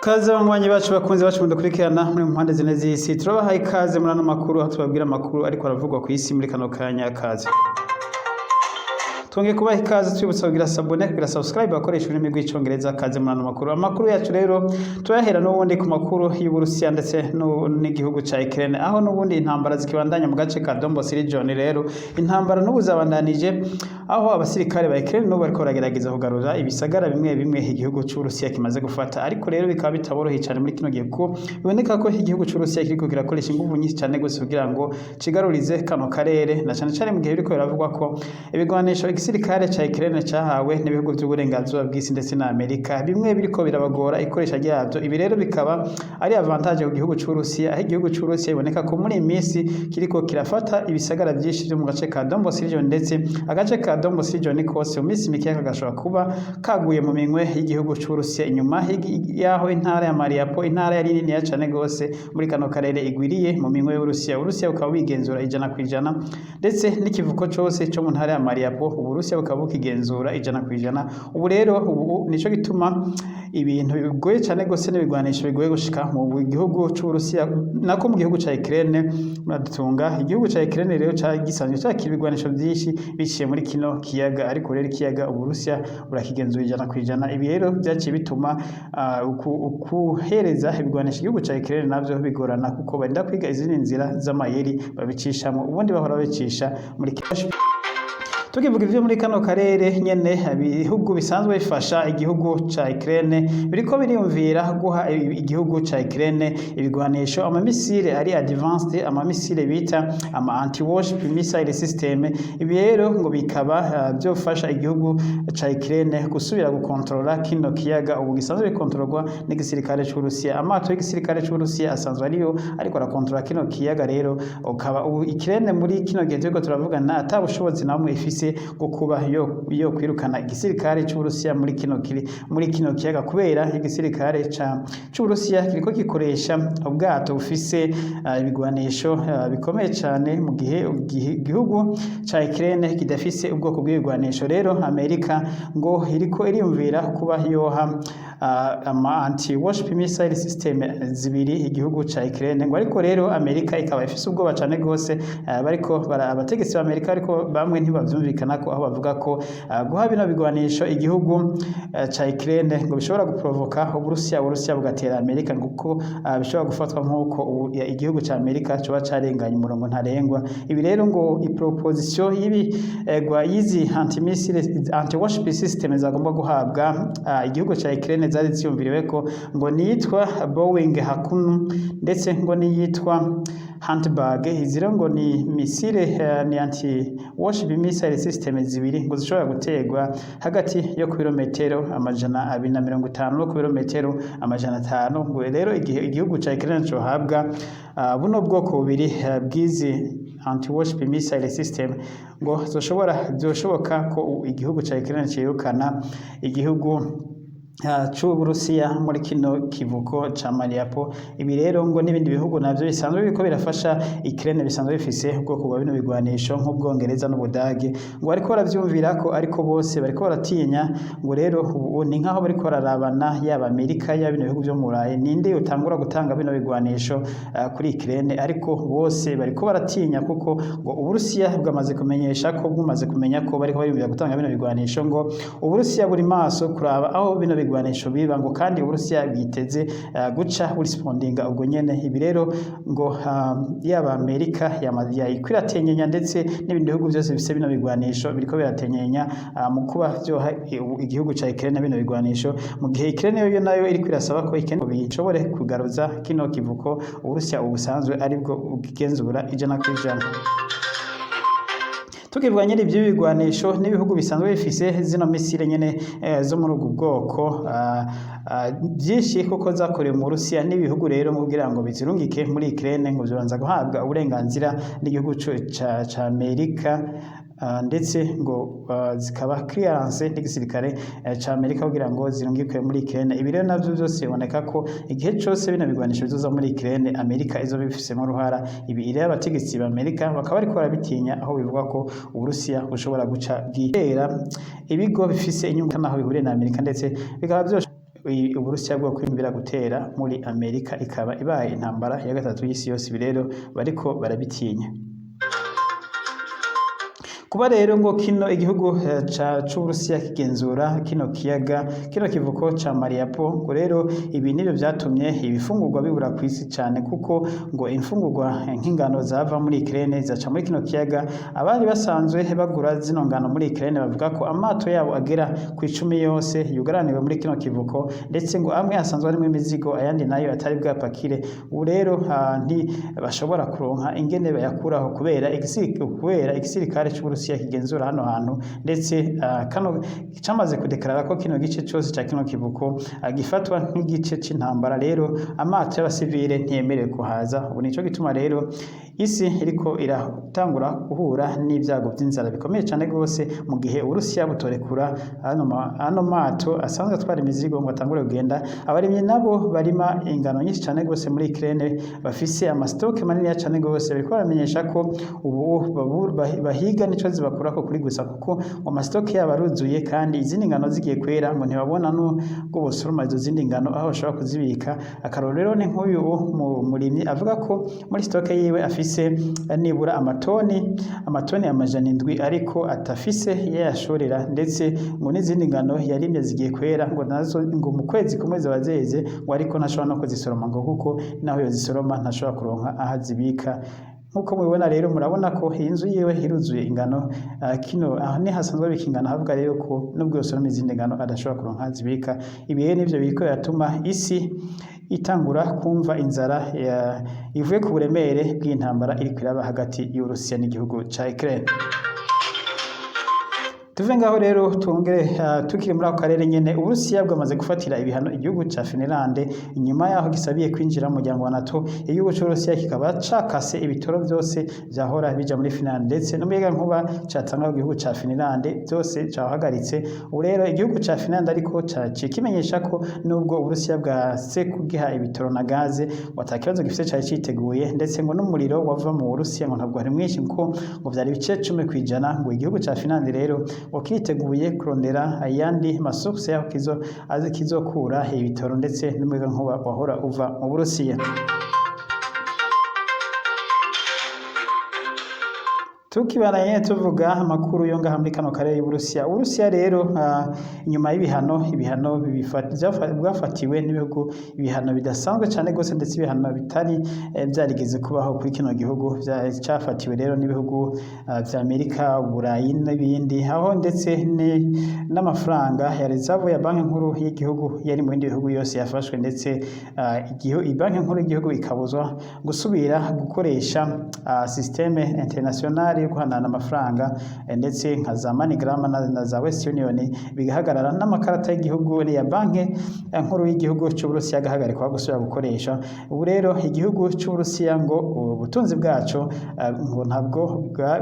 Kaze banywanyi bacu, bakunzi bacu mudukurikirana muri mu mpande zine z'isi. Turabahaye ikaze muri ano makuru, aho tubabwira amakuru ariko aravugwa ku isi muri kano kanya. Kaze, twongeye kubaha ikaze, twibutsa kugira s'abonner, kugira subscribe bakoresha ururimi rw'Icongereza. Kaze muri ano makuru. Amakuru yacu rero turayahera n'ubundi ku makuru y'Uburusiya ndetse n'igihugu ca Ukraine, aho n'ubundi intambara zikibandanya mu gace ka Donbas region. Rero intambara n'ubu zabandanije, aho abasirikare ba Ukraine n'ubu bariko baragerageza kugarura ibisagara bimwe bimwe igihugu c'Uburusiya kimaze gufata, ariko rero bikaba bitaboroheye cyane muri kino gihe, kuko biboneka ko igihugu c'Uburusiya kiriko kirakoresha inguvu nyinshi cyane gose kugira ngo cigarurize kano karere, na cane cane mu gihe biriko biravugwa ko ibigwanisho igisirikare ca Ukraine cahawe n'ibihugu vy'uburenganzira bw'isi ndetse na Amerika bimwe biriko birabagora ikoresha ryavyo. Ibi rero bikaba ari avantage ku gihugu c'Uburusiya, aho igihugu c'Uburusiya biboneka ko muri iyi minsi kiriko kirafata ibisagara vyinshi vyo mu gace ka Donbas region, ndetse agace ka Donbas region kose mu minsi mikeya kagashobora kuba kaguye mu minwe y'igihugu c'Uburusiya, inyuma yaho intara ya Mariupol, intara yari niniya cane gose muri kano karere, igwiriye mu minwe y'Uburusiya. Uburusiya bukaba bwigenzura 100%, ndetse n'ikivuko cose co mu ntara ya Mariupol Uburusiya bukaba bukigenzura 100%. Ubu rero ubu nico gituma ibintu bigoye cane gose n'ibigwanisho bigoye gushika mu gihugu c'Uburusiya, nako mu gihugu ca Ukraine. Muradutunga, igihugu ca Ukraine rero gisanzwe cakira ibigwanisho vyinshi biciye muri kino kiyaga, ariko rero ikiyaga Uburusiya burakigenzura 100%. Ibi rero vyaciye bituma ukuhereza ibigwanisho igihugu ca Ukraine navyo bigorana, kuko barinda kwiga izindi nzira z'amayeri babicishamo, ubundi bahora babicisha muri. Tukivuga ivyo muri kano karere nyene, ibihugu bisanzwe bifasha igihugu ca Ukraine biriko biriyumvira guha igihugu ca Ukraine ibigwanisho, amamisile ari advanced, amamisile bita ama anti-warship missile system. Ibi rero ngo bikaba vyofasha igihugu ca Ukraine gusubira gukontrola kino kiyaga ubu gisanzwe bikontrolwa n'igisirikare c'Uburusiya. Amato y'igisirikare c'Uburusiya asanzwe ariyo ariko arakontrola kino kiyaga. Rero ukaba ubu Ukraine muri kino gihe turiko turavugana ata bushobozi na bumwe ifise bwo kuba yo kwirukana igisirikare c'Uburusiya muri kino kiyaga, kubera igisirikare c'Uburusiya kiriko gikoresha ubwato bufise ibigwanisho bikomeye cane, mu gihe igihugu ca Ukraine kidafise ubwoko bw'ibigwanisho. Rero Amerika ngo iriko iriyumvira kuba yoha ama anti warship missile system zibiri igihugu ca Ukraine ngo, ariko rero Amerika ikaba ifise ubwoba cane gose. Bariko abategetsi ba Amerika ariko bamwe ntibavyumvikana ko, aho bavuga ko guha bino bigwanisho igihugu ca Ukraine ngo bishobora guprovoka Uburusiya, Uburusiya bugatera Amerika, ngo kuko bishobora gufatwa nk'uko igihugu ca Amerika coba carenganye umurongo ntarengwa. Ibi rero ngo iproposition y'ibi y'izi anti missile, anti warship system zagomba guhabwa igihugu ca Ukraine zari ziyumviriwe ko ngo niyitwa Boeing Harpoon, ndetse ngo niyitwa Huntbag. Izi rero ngo ni missile, ni anti warship missile system zibiri ngo zishobora guterwa hagati yo ku birometero 250 no ku birometero 500. Ngo rero igihe igihugu ca Ukraine cohabwa buno bwoko bubiri bw'izi anti warship missile system, ngo zoshobora, vyoshoboka ko igihugu ca Ukraine cirukana igihugu c'Uburusiya muri kino kivuko ca Mariupol. Ibi rero ngo n'ibindi bihugu navyo bisanzwe biriko birafasha Ukraine, bisanzwe bifise ubwoko bwa bino bigwanisho, nk'Ubwongereza n'Ubudage, ngo bariko baravyumvira ko, ariko bose bariko baratinya. Ngo rero ubu ni nkaho bariko bararabana, yaba Amerika, yaba bino bihugu vyo mu Burayi, ninde utangura gutanga bino bigwanisho kuri Ukraine, ariko bose bariko baratinya, kuko ngo Uburusiya bwamaze kumenyesha ko bwamaze kumenya ko bariko bariyumvira gutanga bino bigwanisho. Ngo Uburusiya buri maso kuraba aho bino bigwanisho biba, ngo kandi Uburusiya bwiteze guca burespondinga ubwo nyene. Ibi rero ngo yaba Amerika yayiko iratenyenya, ndetse n'ibindi bihugu vyose bifise bino bigwanisho biriko biratenyenya mu kuba vyoha igihugu ca Ukraine bino bigwanisho, mu gihe Ukraine yoyo nayo iriko irasaba ko Ukraine bishobore kugaruza kino kivuko Uburusiya ubu busanzwe aribwo bugenzura 100%. Tukivuga nyene ivyo bigwanisho n'ibihugu bisanzwe bifise zino misile nyene zo muri ubu bwoko byinshi, kuko zakorewe mu Burusiya, n'ibihugu rero kugira ngo bizirungike muri Ukraine ngo vyobanza guhabwa uburenganzira n'igihugu ca Amerika, ndetse ngo zikaba clearance n'igisirikare ca Amerika kugira ngo zirungikwe muri Ukraine. Ibi rero navyo vyose biboneka ko igihe cose bino bigwanisho bizoza muri Ukraine, Amerika izoba bifisemo uruhara. Ibi rero abategetsi ba Amerika bakaba bariko barabitinya, aho bivugwa ko Uburusiya bushobora guca bwitera ibigo bifise inyungu naho bihuriye na Amerika, ndetse bikaba vyo Uburusiya bwo kwiyumvira gutera muri Amerika, ikaba ibaye intambara ya gatatu y'isi yose. Ibi rero bariko barabitinya. Kuba rero ngo kino igihugu c'Uburusiya kigenzura kino kiyaga, kino kivuko ca Mariupol, ngo rero ibi nivyo vyatumye ibifungurwa bibura kw'isi cane, kuko ngo imfungurwa nk'ingano zava muri Ukraine zaca muri kino kiyaga. Abari basanzwe bagura zino ngano muri Ukraine bavuga ko amato yabo agera ku 10 yose yugaraniwe muri kino kivuko, ndetse ngo amwe asanzwe arimwo imizigo, ayandi nayo atari bwapakire. Ubu rero ntibashobora kuronka ingene bayakuraho kubera igisirikare c'Uburusiya kigenzura hano hantu, ndetse kano camaze kudekarara ko kino gice cose ca kino kivuko gifatwa nk'igice c'intambara. Rero amato y'abasivile ntiyemerewe kuhaza. Ubu nico gituma rero isi iriko iratangura guhura n'ibyago vy'inzara bikomeye cane gose, mu gihe Uburusiya butorekura ano mato asanzwe atwara imizigo ngo atangure kugenda. Abarimyi nabo barima ingano nyinshi cane gose muri Ukraine, bafise amastoke manini cane gose, bariko baramenyesha ko ubu bahiga nico zibakurako kuri gusa, kuko ngo amastoke yabo aruzuye, kandi izindi ngano zigiye kwera ngo ntibabona n'ubwo bosoroma izo zindi ngano aho bashobora kuzibika. Akarorero ni nk'uyu murimyi avuga ko muri stoke yiwe afise nibura amatoni 700, ariko atafise yayashorera, ndetse ngo n'izindi ngano yarimye zigiye kwera, ngo nazo ngo mu kwezi kumwe ziba zeze, ngo ariko ntashobora no kuzisoroma, ngo kuko naho yozisoroma ntashobora kuronka aho azibika. Nkuko mubibona rero, murabona ko iyi nzu yiwe iruzuye ingano. Kino aho ni hasanzwe abika ingano. Havuga rero ko nubwo yosoroma izindi ngano adashobora kuronka aho azibika. Ibi rero nivyo biriko biratuma isi itangura kumva inzara ivuye ku buremere bw'intambara iriko iraba hagati y'Uburusiya n'igihugu ca Ukraine. Tuve ngaho rero tongere tukiri muri ako karere nyene. Uburusiya bwamaze gufatira ibihano igihugu ca Finland inyuma yaho gisabiye kwinjira mu muryango wa NATO. Igihugu c'Uburusiya kikaba cakase ibitoro vyose vyahora bija muri Finland, ndetse n'umuyagankuba catanga mu gihugu ca Finland vyose cahagaritse. Ubu rero igihugu ca Finland ariko caciye kimenyesha ko nubwo Uburusiya bwase kugiha ibitoro na gaze, ngo ata kibazo gifise, cari citeguye, ndetse ngo n'umuriro wava mu Burusiya ngo ntabwo ari mwinshi, kuko ngo vyari ibice 10%. Ngo igihugu ca Finland rero ngo kiriteguye kurondera ayandi masource yaho kizokura ibitoro ndetse n'umuyagankuba wahora uva mu Burusiya. Tukibandanya tuvuga amakuru yo ngaha muri kano karere y'Uburusiya. Uburusiya rero inyuma y'ibihano, ibihano bwafatiwe n'ibihugu, ibihano bidasanzwe cane gose, ndetse ibihano bitari vyarigeze kubaho kuri kino gihugu, cafatiwe rero n'ibihugu vya Amerika, Uburayi n'ibindi, aho ndetse n'amafaranga ya reserve ya banki nkuru y'igihugu yari mu bindi bihugu yose yafashwe, ndetse banki nkuru y'igihugu ikabuzwa gusubira gukoresha systeme internationale yo guhanahana amafaranga, ndetse nka za MoneyGram na za West Union bigahagarara, n'amakarata y'igihugu ya banki nkuru y'igihugu c'Uburusiya agahagarikwa gusubira gukoresha. Ubu rero igihugu c'Uburusiya ngo ubutunzi bwaco ngo ntabwo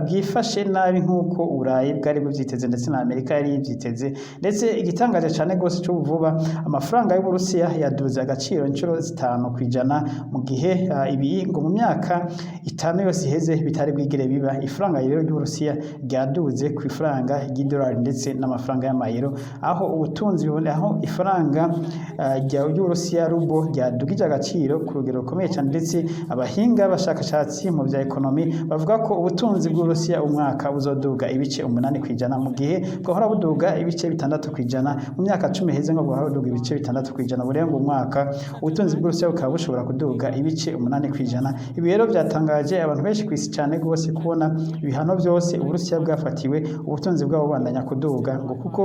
bwifashe nabi nk'uko Uburayi bwari buvyiteze, ndetse na Amerika yari yivyiteze. Ndetse igitangaje cane gose c'ubu vuba, amafaranga y'Uburusiya yaduze agaciro inshuro 5%, mu gihe ibi ngo mu myaka 5 yose iheze bitari bwigere biba. Ifaranga rero ry'Uburusiya ryaduze ku ifaranga ry'idolari ndetse n'amafaranga y'amayero, aho ubutunzi bubone aho ifaranga ry'Uburusiya rubo ryadugije agaciro ku rugero rukomeye cyane. Ndetse abahinga b'abashakashatsi mu bya ekonomi bavuga ko ubutunzi bw'Uburusiya umwaka buzoduga ibice 8%, mu gihe bwahora buduga ibice 6%. Mu myaka 10 iheze ngo bwahora buduga ibice 6%, burenga umwaka ubutunzi bw'Uburusiya bukaba bushobora kuduga ibice 8%. Ibi rero byatangaje abantu benshi ku isi cyane rwose, kubona ibihano byose Uburusiya bwafatiwe, ubutunzi bwabo bubandanya kuduga, ngo kuko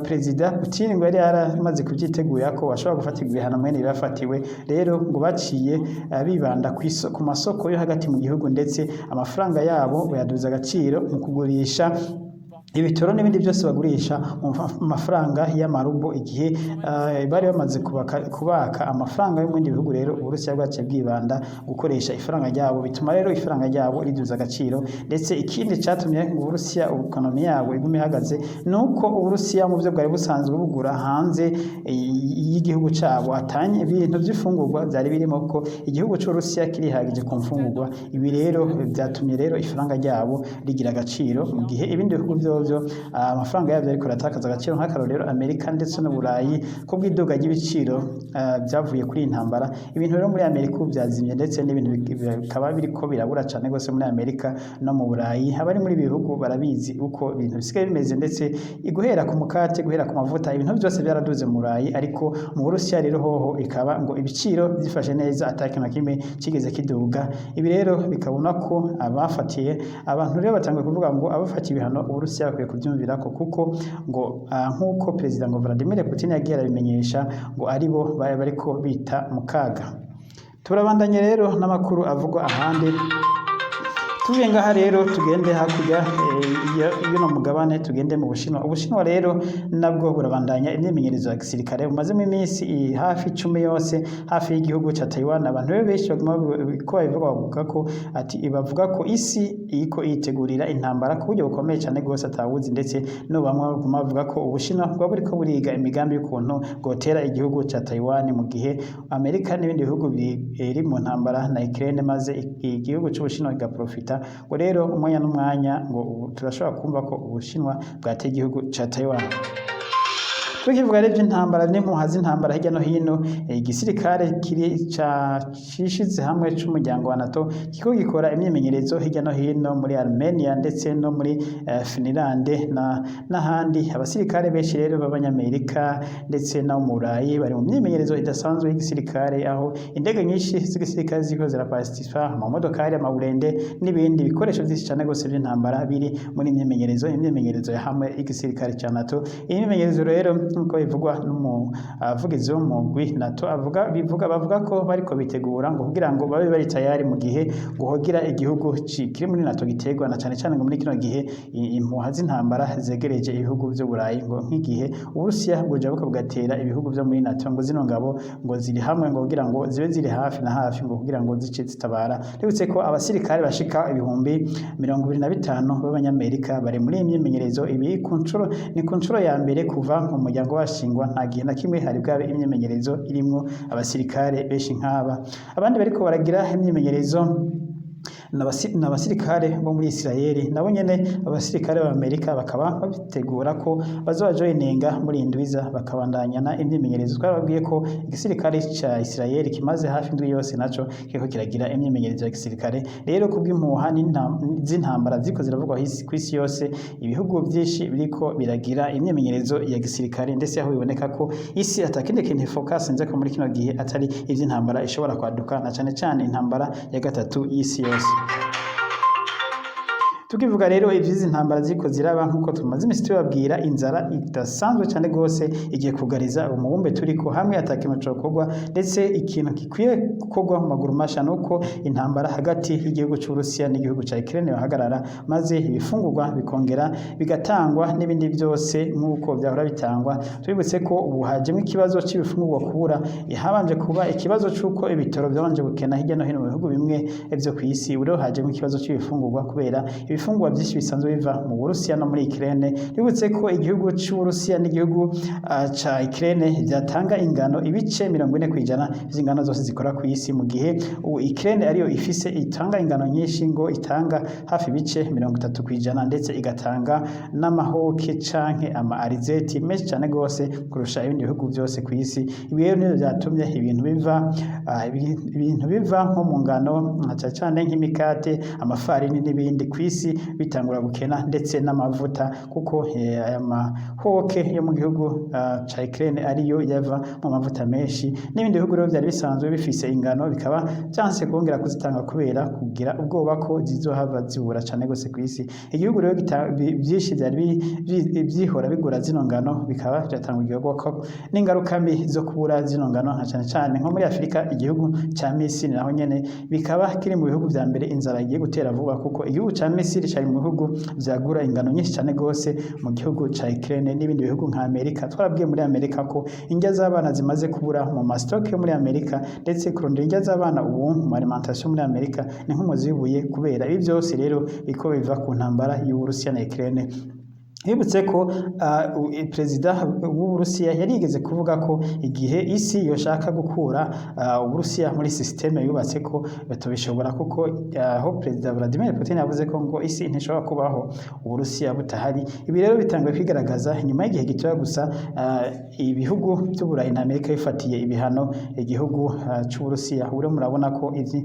Perezida Putin ngo yari yaramaze kubyitegura ko bashobora gufatirwa ibihano mwene bafatiwe. Rero ngo baciye bibanda ku masoko yo hagati mu gihugu, ndetse amafaranga yabo bayaduza agaciro mu kugurisha ibitoro n'ibindi byose bagurisha mu mafaranga y'amarubo, igihe bari bamaze kubaka amafaranga yo mu bindi bihugu. Rero Uburusiya bwaciye bwibanda gukoresha ifaranga ryabo, bituma rero ifaranga ryabo riduza agaciro. Ndetse ikindi catumye ngo Uburusiya ekonomi yabo igume ihagaze, nuko Uburusiya mu byo bwari busanzwe bugura hanze y'igihugu cabo atanye ibintu by'ifungurwa byari birimo, ko igihugu c'Uburusiya kirihagije ku mfungurwa. Ibi rero byatumye rero ifaranga ryabo rigira agaciro, mu gihe ibindi bihugu byose vyovyo amafaranga yavyo ariko aratakaza agaciro, nk'akarorero Amerika ndetse n'Uburayi, ku bw'iduga ry'ibiciro vyavuye kuri iyi ntambara. Ibintu rero muri Amerika ubu vyazimvye, ndetse n'ibintu bikaba biriko birabura cane gose muri Amerika no mu Burayi. Abari muri ibi bihugu barabizi uko ibintu bisigaye bimeze, ndetse guhera ku mukate, guhera ku mavuta, ibintu vyose vyaraduze mu Burayi. Ariko mu Burusiya rero hoho ikaba ngo ibiciro vyifashe neza, ata kintu na kimwe kigeze kiduga. Ibi rero bikabona ko abafatiye abantu rero batanguye kuvuga ngo abafatiye ibihano Uburusiya bakwiye kuvyumvirako, kuko ngo nk'uko perezida ngo Vladimir Putin yagiye arabimenyesha, ngo aribo bari bariko bita mu kaga. Turabandanye rero n'amakuru avugwa ahandi. Tuvuye ngaha rero, tugende hakurya y'uno mugabane, tugende mu Bushinwa. Ubushinwa rero nabwo burabandanya imyimenyerezo ya gisirikare bumazemo iminsi hafi 10 yose hafi y'igihugu ca Taiwan. Abantu rero benshi baguma ko babivuga, bavuga ko ati bavuga ko isi iriko yitegurira intambara ku buryo bukomeye cane gose atawuzi, ndetse no bamwe baguma bavuga ko Ubushinwa bwaba buriko buriga imigambi y'ukuntu bwotera igihugu ca Taiwan mu gihe Amerika n'ibindi bihugu biri mu ntambara na Ukraine, maze igihugu c'Ubushinwa kigaprofita. Ngo rero umwanya n'umwanya ngo ubu turashobora kumva ko Ubushinwa bwateye igihugu ca Taiwan. Tukivuga rero ivy'intambara n'impuha z'intambara hirya no hino, igisirikare kiri ca cishize hamwe c'umuryango wa NATO kiriko gikora imyimenyerezo hirya no hino muri Armenia ndetse no muri Finland na n'ahandi. Abasirikare benshi rero b'Abanyamerika ndetse n'abo mu Burayi bari mu myimenyerezo idasanzwe y'igisirikare, aho indege nyinshi z'igisirikare ziriko ziraparticipa, amamodokari, amaburende n'ibindi bikoresho vyinshi cane gose vy'intambara biri muri imyimenyerezo ya hamwe y'igisirikare ca NATO. Iyi myimenyerezo rero, nk'uko bivugwa n'umuvugizi w'umugwi NATO, avuga bivuga bavuga ko bariko bitegura ngo kugira ngo babe bari tayari mu gihe ngo hogira igihugu kiri muri NATO giterwa, na cane cane ngo muri kino gihe impuha z'intambara zegereje ibihugu vy'Uburayi, ngo nk'igihe Uburusiya bwojabuka bugatera ibihugu vyo muri NATO, ngo zino ngabo ngo ziri hamwe ngo kugira ngo zibe ziri hafi na hafi, ngo kugira ngo zice zitabara. Twibutse ko abasirikare bashika 25,000 b'Abanyamerika bari muri iyi myimenyerezo. Ibi ku nshuro ni ku nshuro ya mbere kuva mu muryango washingwa, nta gihe na kimwe hari bwabe imyimenyerezo irimwo abasirikare benshi nk'aba. Abandi bariko baragira imyimenyerezo n'abasirikare bo muri Israel nabo nyene. Abasirikare b'Amerika bakaba babitegura ko bazobajoininga muri indwiza, bakabandanyana imyimenyerezo. Twarababwiye ko igisirikare ca Israel kimaze hafi indwi yose naco kiriko kiragira imyimenyerezo ya gisirikare. Rero kubw'impuha z'intambara ziriko ziravugwa kw'isi yose, ibihugu vyinshi biriko biragira imyimenyerezo ya gisirikare, ndetse aho biboneka ko isi atakindi kintu ifokasinze ko muri kino gihe atari ivy'intambara ishobora kwaduka, na cane cane intambara ya gatatu y'isi yose. Tukivuga rero ivy'izi ntambara ziriko ziraba, nk'uko tumaze imisi tubabwira, inzara idasanzwe cane gose igiye kugariza umubumbe turiko hamwe ata kintu cokorwa. Ndetse ikintu gikwiye gukorwa mu maguru masha nuko intambara hagati y'igihugu c'Uburusiya n'igihugu ca Ukraine yohagarara, maze ibifungurwa bikongera bigatangwa n'ibindi vyose nk'uko vyahora bitangwa. Tubibutse ko ubu hajemwo ikibazo c'ibifungurwa kubura, habanje kuba ikibazo c'uko ibitoro vyabanje gukena hirya no hino mu bihugu bimwe vyo kw'isi. Ubu rero hajemwo ikibazo c'ibifungurwa kubera ibifungurwa vyinshi bisanzwe biva mu Burusiya no muri Ukraine. Tubibutse ko igihugu c'Uburusiya n'igihugu ca Ukraine vyatanga ingano ibice 40% vy'ingano zose zikora kw'isi, mu gihe ubu Ukraine ariyo ifise itanga ingano nyinshi, ngo itanga hafi ibice 30%, ndetse igatanga n'amahoke canke ama alizeti menshi cane gose kurusha ibindi bihugu vyose kw'isi. Ibi rero nivyo vyatumye ibintu biva nko mu ngano, nka cane cane nk'imikate, amafarini n'ibindi kw'isi bitangura gukena, ndetse n'amavuta, kuko aya mahoke yo mu gihugu ca Ukraine ariyo yava mu mavuta menshi. N'ibindi bihugu rero vyari bisanzwe bifise ingano bikaba vyanse kongera kuzitanga kubera kugira ubwoba ko zizohava zibura cane gose kw'isi. Igihugu rero vyinshi vyari vyihora bigura zino ngano bikaba vyatanguye ko n'ingaruka mbi zo kubura zino ngano, nka cane cane nko muri Afrika, igihugu ca Misiri naho nyene bikaba kiri mu bihugu vya mbere inzara igiye gutera vuba, kuko igihugu ca Misiri cari mu bihugu vyagura ingano nyinshi cane gose mu gihugu ca Ukraine n'ibindi bihugu nka Amerika. Twarabwiye muri Amerika ko indya z'abana zimaze kubura mu ma stock yo muri Amerika, ndetse kurondera indya z'abana ubu mu alimentation muri Amerika ni nk'umuzi w'ibuye kubera ibi vyose rero biko biva ku ntambara y'Uburusiya na Ukraine. Hibutse ko perezida w'Uburusiya yarigeze kuvuga ko igihe isi yoshaka gukura Uburusiya muri système yubatse ko batobishobora, kuko aho perezida Vladimir Putin yavuze ko ngo isi ntishobora kubaho Uburusiya butahari. Ibi rero bitanguye kwigaragaza nyuma y'igihe gitoya gusa ibihugu by'Uburayi na Amerika bifatiye ibihano igihugu c'Uburusiya. Ubu rero murabona ko izi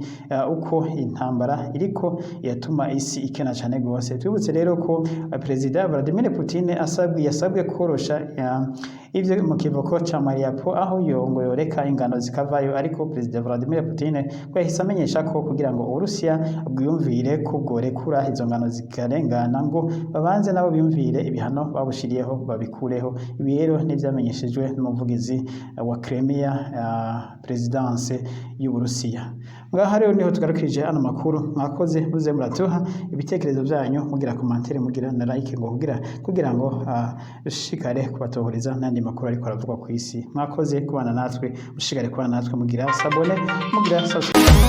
uko intambara iriko iratuma isi ikena cane gose. Twibutse rero ko perezida Vladimir Putin yasabwe korosha ivyo mu kivuko ca Mariupol, aho yo ngo yoreka ingano zikavayo, ariko perezida Vladimir Putin ko yahise amenyesha ko kugira ngo Uburusiya bwiyumvire ko bworekura izo ngano zikarengana, ngo babanze nabo biyumvire ibihano babushiriyeho babikureho. Ibi rero n'ivyamenyeshejwe n'umuvugizi wa Crimea, présidence y'Uburusiya. Ngaha rero niho tugarukije ano makuru. Mwakoze, muze muratuha ibitekerezo byanyu, mugira commentaire, mugira na like, ngo kugira ngo dushishikare kubatohoreza n'andi makuru ariko aravugwa ku isi. Mwakoze kubana natwe, mushishikare kubana natwe, mugira s'abonner, mugira subscribe.